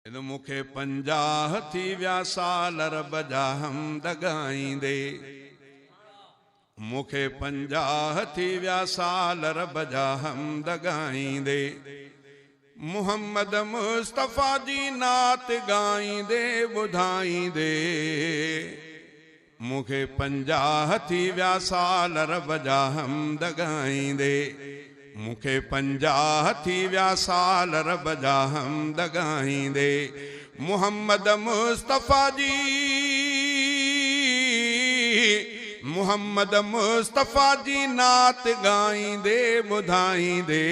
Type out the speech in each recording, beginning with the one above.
मूंखे 50 थी विया साल रब जा हमद ॻाईंदे, मूंखे 50 थी विया साल रब जा हमद ॻाईंदे, मोहम्मद मुस्तफ़ा जी नात ॻाईंदे ॿुधाईंदे। मूंखे 50 थी विया साल रब जा हमद ॻाईंदे, मूंखे 50 थी विया साल रब जा हमद ॻाईंदे, मोहम्मद मुस्तफ़ा जी, मोहम्मद मुस्तफ़ा जी नात ॻाईंदे ॿुधाईंदे।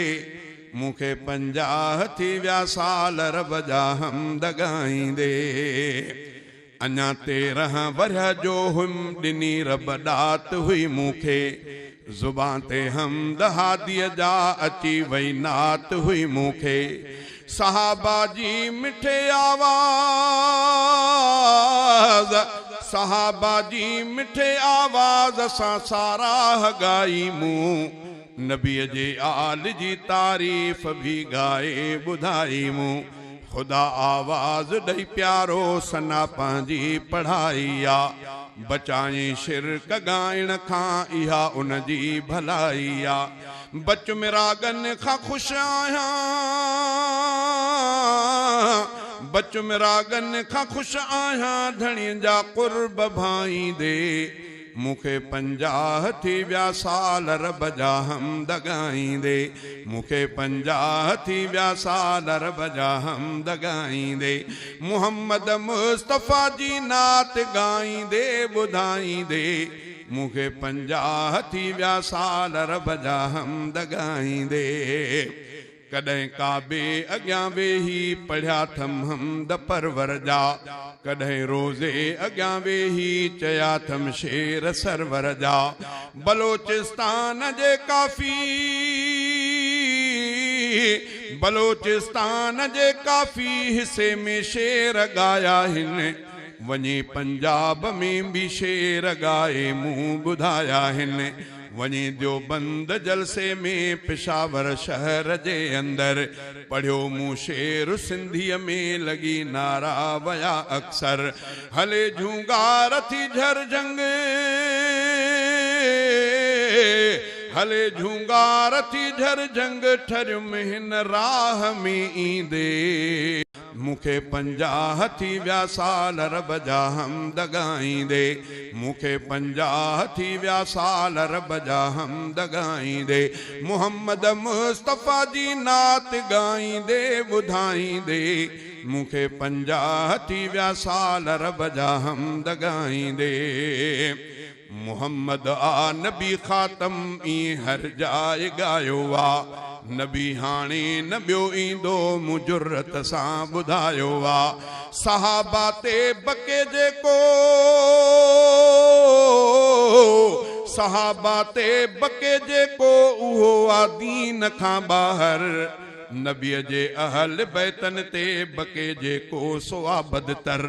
मूंखे 50 थी विया साल रब जा हमद ॻाईंदे। अञा 13 वरह जो हुम ॾिनी रब ॾात हुई मूंखे, ज़ुबान ते हमद हादीअ जा अची वई नात हुई मूंखे। सहाबा जी मिठे आवाज़, सहाबा जी मिठे आवाज़ सां साराह ॻाई मूं, नबीअ जे आल जी तारीफ़ बि ॻाए ॿुधाई मूं। ख़ुदा आवाज़ ॾेई प्यारो सना पंहिंजी पढ़ाई आ, बचाई शिरक ॻाइण खां इहा उनजी भलाई आ। बच मिरागन खां ख़ुशि आहियां, बच मिरागन खां ख़ुशि आहियां, धणीअ जा क़ुर्ब भाईंदे। मूंखे 50 थी विया साल रब जा हमद ॻाईंदे, मूंखे 50 थी विया साल रब जा हमद ॻाईंदे, मोहम्मद मुस्तफ़ा जी नात ॻाईंदे ॿुधाईंदे। मूंखे 50 थी विया साल रब जा हमद ॻाईंदे। कॾहिं काबे अॻियां वेही पढ़िया अथमि हमद परवर जा, कॾहिं रोज़े अॻियां वेही चया अथमि शेर सरवर जा। बलोचिस्तान जे काफ़ी, बलोचिस्तान जे काफ़ी हिसे में शेर ॻाया आहिनि, वञी पंजाब में बि शेर ॻाए मूं ॿुधाया आहिनि। वञी देवबंद जलसे में पिशावर शहर जे अंदरि पढ़ियो मूं शेर सिंधीअ में लॻी नारा वया अक्सर। हले झूंगार थी झरझंग, हले झूंगार थी झरझंग, ठरियुमि हिन राह में ईंदे। मूंखे 50 थी विया साल रब जा हमद ॻाईंदे, मूंखे 50 थी विया साल रब जा हमद ॻाईंदे, मोहम्मद मुस्तफ़ा जी नात ॻाईंदे ॿुधाईंदे। मूंखे 50 थी विया साल रब जा हमद ग़ाईंदे। मोहम्मद आ नबी ख़ातम ईअं हर जाइ ॻायो आ, नबी हाणे न ॿियो ईंदो मूं जुर्रत सां ॿुधायो आ। सहाबा ते बके जेको, सहाबा ते बके जेको, उहो आ दीन खां ॿाहिरि। नबीअ जे अहल बैतन ते बके जेको सो आ बदतर।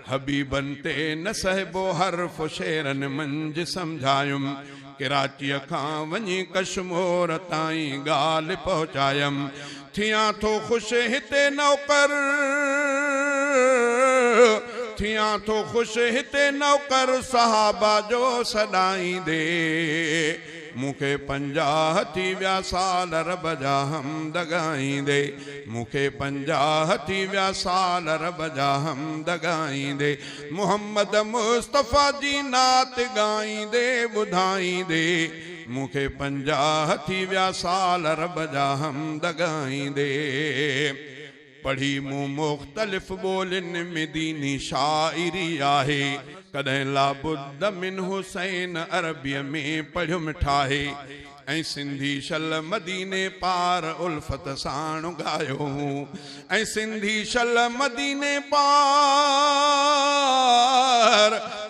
हबीबन ते न सहबो हर्फ शेरनि मंझ सम्झायुमि, कराचीअ खां वञी कश्मोर ताईं ॻाल्हि पहुचायुमि। थियां थो ख़ुशि हिते नौकर, थियां थो ख़ुशि हिते नौकर, सहाबा जो सॾाईंदे। मूंखे 50 थी विया साल रब जा हमद ॻाईंदे, मूंखे 50 थी विया साल रब जा हमद ॻाईंदे, मोहम्मद मुस्तफ़ा जी नात ॻाईंदे ॿुधाईंदे। मूंखे 50 थी विया साल रब जा हमद ॻाईंदे। पढ़ी मूं मुख़्तलिफ़ ॿोलियुनि में दीनी शाइरी आहे, कॾहिं लाबुद मिन हुसैन अरबीअ में पढ़ियुमि ठाहे, ऐं सिंधी शल मदीने पार उल्फत साण ॻायो, ऐं सिंधी शल मदीने पार,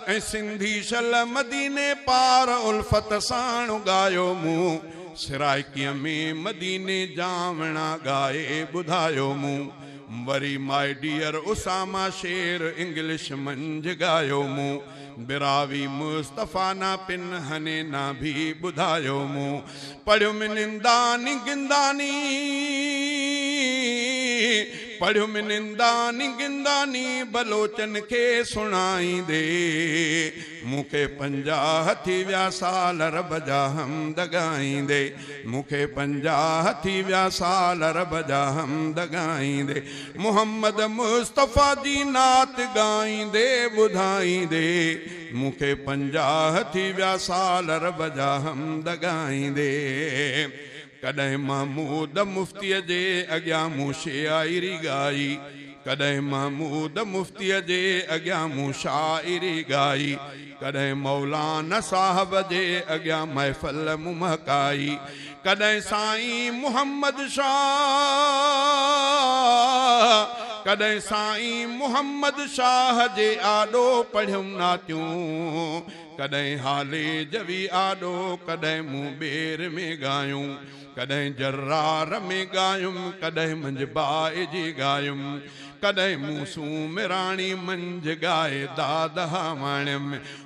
ऐं सिंधी शल मदीने पार उल्फत साण ॻायो मूं। सिराइकीअ में मदीने जावणा ॻाए ॿुधायो मूं। वरी my dear Usama शेर इंग्लिश मंझ ॻायो मूं। बिरावी मुस्तफ़ा ना पिन हने ना भी ॿुधायो मूं। पढ़ियुमि निंदानी गिंदानी, پڙهيم ننداني گنداني بلوچن کي سڻائيندي. مون کي 50 ٿي ويا سال رب جا حمد ڳائيندي. مون کي 50 ٿي ويا سال رب جا حمد ڳائيندي. محمد مصطفيٰ جي نعت ڳائيندي ٻڌائيندي. مون کي 50 ٿي ويا سال رب جا حمد ڳائيندي. ڪڏهن محمود مفتيء جي اڳيان مون شاعري ڳائي. ڪڏهن محمود مفتيء جي اڳيان مون شاعري ڳائي. ڪڏهن مولانا صاحب جي اڳيان محفل مون مهڪائي. ڪڏهن سائين محمد شاهه، ڪڏهن سائين محمد شاهه جي آڏو پڙهيم نعتيون. ڪڏهن هالي جوي آڏو، ڪڏهن مون ٻير ۾ ڳايون. ڪڏهن جرار ۾ ڳايم، ڪڏهن منجهه بائي جي ڳايم. ڪڏهن مون سومراڻي منجهه ڳائي داد هاواڻيم.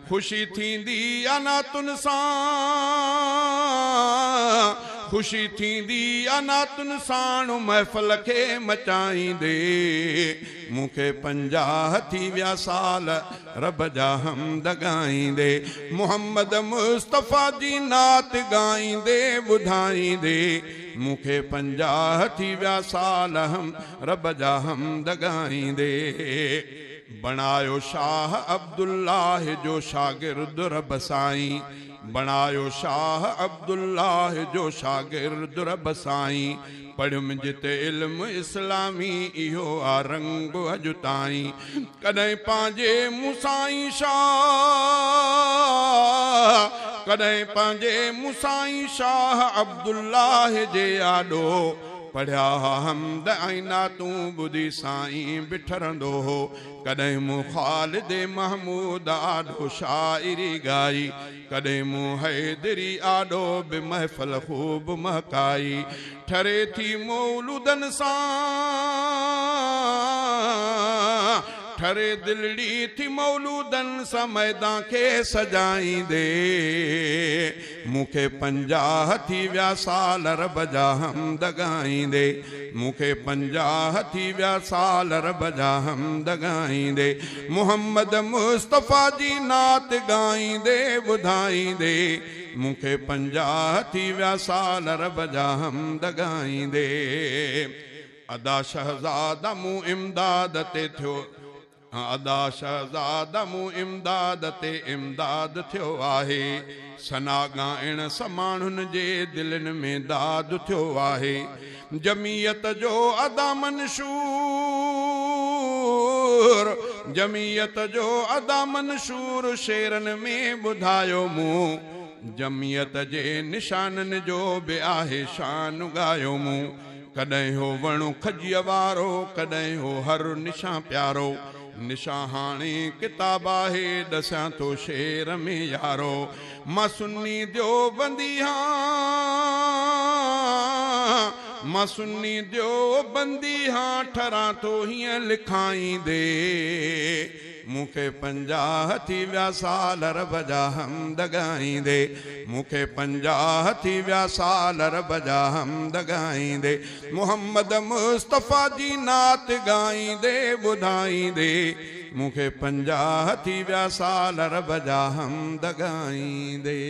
خوشي ٿيندي آ نعتن سان، خوشي ٿيندي آ نعتن ساڻ محفل کي مچائيندي. مون کي 50 ٿي ويا سال رب جا حمد ڳائيندي. محمد مصطفيٰ جي نعت ڳائيندي ٻڌائيندي. مون کي 50 ٿي ويا سال هم رب جا حمد ڳائيندي. بڻايو شاهه عبدالله جو شاگرد رب سائين. بڻايو شاهه عبدالله جو شاگرد رب سائين. پڙهيم جتي علم اسلامي اهو آ رنگ اڄ تائين. ڪڏهن پنهنجي مون سائين شاهه، ڪڏهن پنهنجي مون سائين شاهه عبدالله جي آڏو پڙهيا حمد ۽ نعتون ٻڌي سائين به ٺرندو هو. ڪڏهن مون خالد محمود آڏو شاعري ڳائي. ڪڏهن مون حيدري آڏو به محفل خوب مهڪائي. ٺري ٿي مولودن سان، ٺري دلڙي ٿي مولودن سان ميدان کي سجائيندي. مون کي 50 ٿي ويا سال رب جا حمد ڳائيندي. مون کي 50 ٿي ويا سال رب جا حمد ڳائيندي. محمد مصطفيٰ جي نعت ڳائيندي ٻڌائيندي. مون کي 50 ٿي ويا سال رب جا حمد ڳائيندي. ادا شهزادا مون امداد تي ٿيو، ادا شهزادا مون امداد تي امداد ٿيو آهي. ثنا ڳائڻ سان ماڻهن جي دلين ۾ داد ٿيو آهي. جميعت جو ادا منشور، جميعت جو ادا منشور شعرن ۾ ٻڌايو مون. جميعت جي نشانن جو به آهي شان ڳايو مون. ڪڏهن هو وڻ کجيء وارو، ڪڏهن هو هر نشان پيارو. نشان هاڻي ڪتاب آهي ڏسيان ٿو شعر ۾ يارو. مان سني ديوبندي هان، مان سني ديوبندي هان، ٺران ٿو هيئن لکائيندي. مون کي 50 ٿي ويا سال رب جا حمد ڳائيندي. مون کي 50 ٿي ويا سال رب جا حمد ڳائيندي. محمد مصطفيٰ جي نعت ڳائيندي ٻڌائيندي. مون کي 50 ٿي ويا سال رب جا حمد ڳائيندي.